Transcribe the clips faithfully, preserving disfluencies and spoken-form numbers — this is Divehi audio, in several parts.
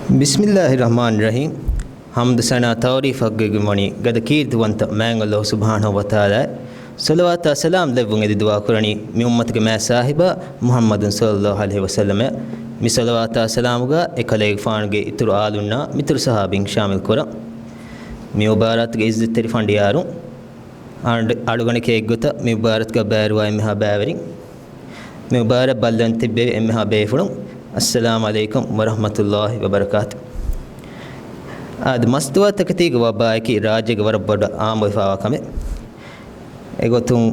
ބިސްމިއްލާހި ރަޙްމާނި ރަޙީމް. ޙަމްދު ސަނާ ތަޢުރީފް ޙައްޤުވެގެންވަނީ ގަދަ ކީރިތިވަންތަ މާތް ﷲ ސުބްޙާނަހޫ ވަތަޢާލާއަށް. ޞަލަވާތާ ސަލާމް ލެއްވުން އެދި ދުޢާ ކުރަނީ މި އުއްމަތުގެ މާތް ޞާޙިބާ މުޙައްމަދު ޞައްލައްލާހު ޢަލައިހި ވަސައްލަމަށް. މި ޞަލަވާތާ ސަލާމުގަ އެކަލޭގެފާނުގެ އިތުރު އާލުންނާ މިތުރު ޞަޙާބީން ޝާމިލް ކުރަން. މި މުބާރާތުގެ ޢިއްޒަތްތެރި ފަނޑިޔާރުން، އަޑު، އަޅުގަނޑެކޭ އެއްގޮތަށް މި މުބާރާތުގަ ބައިވެރިވާ އެންމެހާ ބައިވެރިން، މި މުބާރާތް ބައްލަވަން ތިއްބެވި އެންމެހާ ބޭފުޅުން، އައްސަލާމު ޢަލައިކުމް ވަރަޙްމަތުﷲި ވަބަރަކާތު. އާދެ، މަސްތުވާ ތަކެތީގެ ވަބާއަކީ ރާއްޖޭގެ ވަރަށް ބޮޑަށް އާއްމުވެފައިވާ ކަމެއް. އެގޮތުން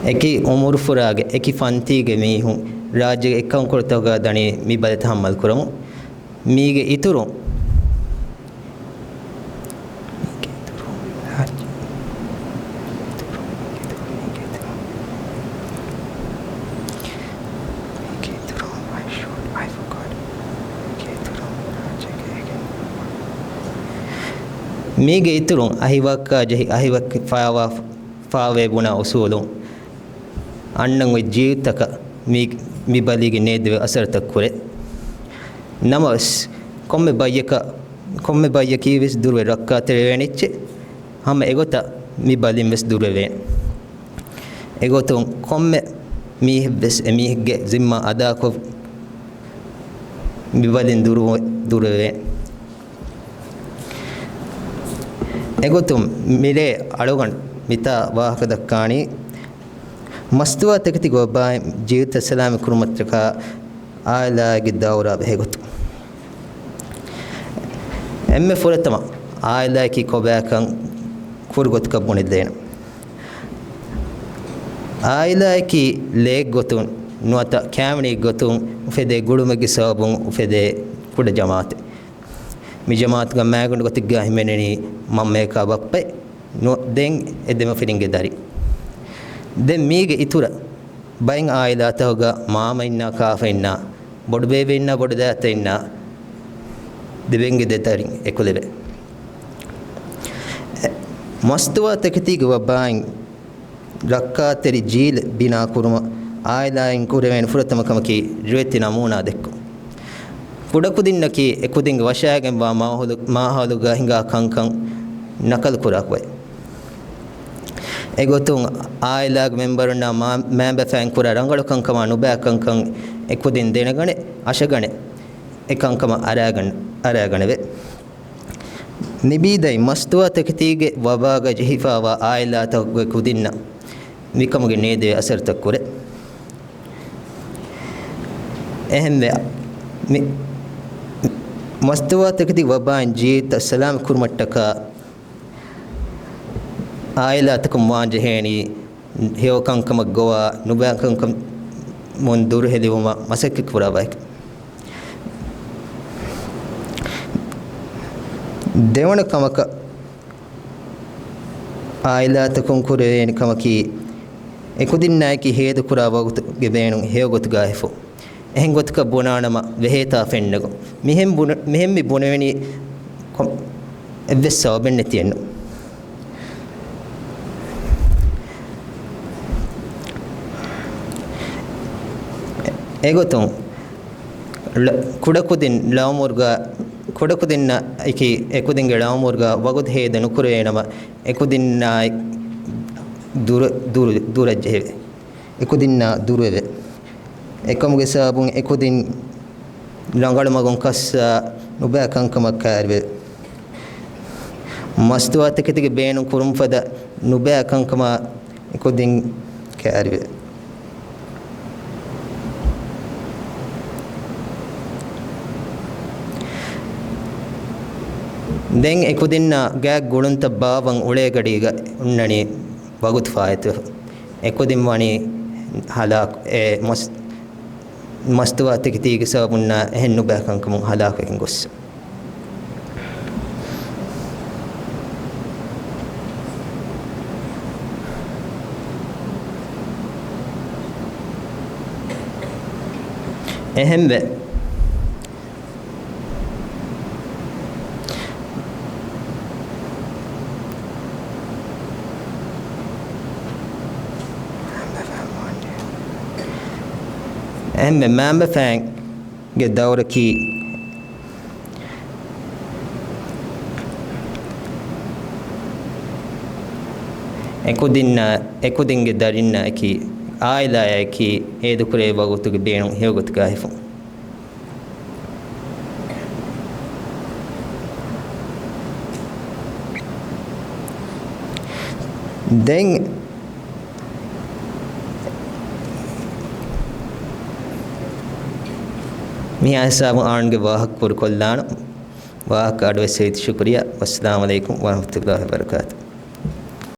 އެކި އުމުރުފުރާގެ އެކި ފަންތީގެ މީހުން ރާއްޖޭގެ އެއްކަންކޮޅުތަކުގަ ދަނީ މި ބަލި ތަޙައްމަލް ކުރަމުން. މީގެ އިތުރުން، މީގެ އިތުރުން އަހިވައްކާ ޖެހި އަހިވައްކަ ފާވާ، ފާވޭ ބުނާ އުސޫލުން އަންނަން އޮތް ޖީލްތަކަށް މި، މި ބަލީގެ ނޭދެވޭ އަސަރުތައް ކުރޭ. ނަމަވެސް، ކޮންމެ ބައްޔަކަށް، ކޮންމެ ބައްޔަކީވެސް ދުރުވެ ރައްކާތެރިވޭނެ އެއްޗެއް، ހަމަ އެގޮތަށް މި ބަލިން ވެސް ދުރުވެވޭނެ. އެގޮތުން ކޮންމެ މީހެއްވެސް އެމީހެއްގެ ޒިންމާ އަދާކޮށް މި ބަލިން ދުރު، ދުރުވެވޭނެ. އެގޮތުން މިރޭ އަޅުގަނޑު މިތާ ވާހަކަ ދައްކާނީ، މަސްތުވާ ތަކެތި ގޮބާއި ޖީލްތައް ސަލާމަތް ކުރުމަށްޓަކާ އާއިލާއެއްގެ ދައުރާ ބެހޭގޮތުން. އެންމެ ފުރަތަމަ އާއިލާއަކީ ކޮބާކަން ކުރު ގޮތަކަށް ބުނެދޭނަން. އާއިލާއަކީ ލެއެއްގޮތުން ނުވަތަ ކާވެނިއެއްގޮތުން އުފެދޭ ގުޅުމެއްގެ ސަބަބުން އުފެދޭ ކުޑަ ޖަމާޢަތެއް. މި ޖަމާޢަތުގަ މާގަނޑު ގޮތެއްގަ ހިމެނެނީ މަންމަޔަކާ ބައްޕައެއް، ނު، ދެން އެ ދެމަފިރިންގެ ދަރި. ދެން މީގެ އިތުރަށް ބައެއް އާއިލާތަކުގަ މާމައިންނާ ކާފައިންނާ، ބޮޑުބޭބެއިންނާ ބޮޑުދައިތައިންނާ ދެބެންގެ ދެދަރިން އެކުލެވޭ. މަސްތުވާ ތަކެތީގެ ވަބާއިން ރައްކާތެރި ޖީލެއް ބިނާ ކުރުމަށް އާއިލާއިން ކުރެވޭނެ ފުރަތަމަ ކަމަކީ ރިވެތި ނަމޫނާ ދެއްކުން. ކުޑަކުދިންނަކީ އެކުދިންގެ ވަށާގެންވާ މާހައުލު، މާހައުލުގަ ހިނގާ ކަންކަން ނަކަލު ކުރާ ގޮތް. އެގޮތުން އާއިލާގެ މެމްބަރުންނާ މާ، މައިންބަފައިން ކުރާ ރަނގަޅު ކަންކަމާ ނުބައި ކަންކަން އެކުދިން ދެނެގަނެ، އަށަގަނެ، އެ ކަންކަމަށް އަރާގަން، އަރާގަނެވެ. މިބީދައި މަސްތުވާ ތަކެތީގެ ވަބާގަ ޖެހިފާވާ އާއިލާތަކުގެ ކުދިންނަށް މިކަމުގެ ނޭދެވޭ އަސަރުތައް ކުރޭ. އެހެންވެ، މި، މަސްތުވާ ތަކެތި ވަބާއިން ޖީލްތައް ސަލާމަތް ކުރުމަށްޓަކާ އާއިލާތަކުން ވާން ޖެހޭނީ ހެޔޮ ކަންކަމަށް ގޮވާ ނުބައި ކަންކަމުން ދުރުހެލިވުމަށް މަސައްކަތް ކުރާ ބަޔަކަށް. ދެވަނަ ކަމަކަށް އާއިލާތަކުން ކުރެވޭނެ ކަމަކީ، އެކުދިންނާއެކީ ހޭދަކުރާ ވަގުތުގެ ބޭނުން ހެޔޮ ގޮތުގަ ހިފުން. އެހެން ގޮތަކަށް ބުނާނަމަ ވެހޭތާ ފެންނަގޮތް. މިހެން ބުނ، މިހެން މި ބުނެވެނީ ކޮ، އެއްވެސް ސަބަބެއް ނެތިއެއްނު. އެގޮތުން، ޅ، ކުޑަކުދިން ޅައުމުރުގަ، ކުޑަކުދިންނަކީ އެކުދިންގެ ޅައުމުރުގަ ވަގުތު ހޭދަ ނުކުރެވޭނަމަ، އެކުދިންނާއި ދުރަ، ދުރަ، ދުރަށްޖެހެވޭ. އެކުދިންނާ ދުރުވެވޭ. އެކަމުގެ ސަބަބުން އެކުދިން ރަނގަޅު މަގުން ކައްސާ ނުބައި ކަންކަމަށް ކައިރިވެ. މަސްތުވާ ތަކެތިގެ ބޭނުން ކުރުމަށްފަދަ ނުބައި ކަންކަމާ އެކުދިން ކައިރިވެ. ދެން އެކުދިންނާ ގާތް ގުޅުންތައް ބާއްވަން އުޅޭ ގަޑީގަ އޮންނަނީ ވަގުތު ފާއިތުވެފަ. އެކުދިން ވަނީ ހަލާކު، އެ މަސް، މަސްތުވާ ތަކެތީގެ ސަބަބުންނާ އެހެން ނުބައި ކަންކަމުން ހަލާކުވެގެން ގޮސް. އެހެންވެ، އެންމެ މައިންބަފައިންގެ ދައުރަކީ އެކުދިންނާ، އެކުދިންގެ ދަރިންނާއެކީ، އާއިލާއާއެކީ އޭދަކުރެވޭ ވަގުތުގެ ބޭނުން ހެޔޮގޮތުގަ ހިފުން. ދެން މިހާ ހިސާބުން އާންގެ ވާހަކަ ކުރުކޮށްލާނަން. ވާހަކަ އަޑުއެއްސެވިތި ޝުކުރިޔާ. ވައްސަލާމު ޢަލައިކުމް ވަރަޙްމަތުﷲ ވަބަރަކާތު.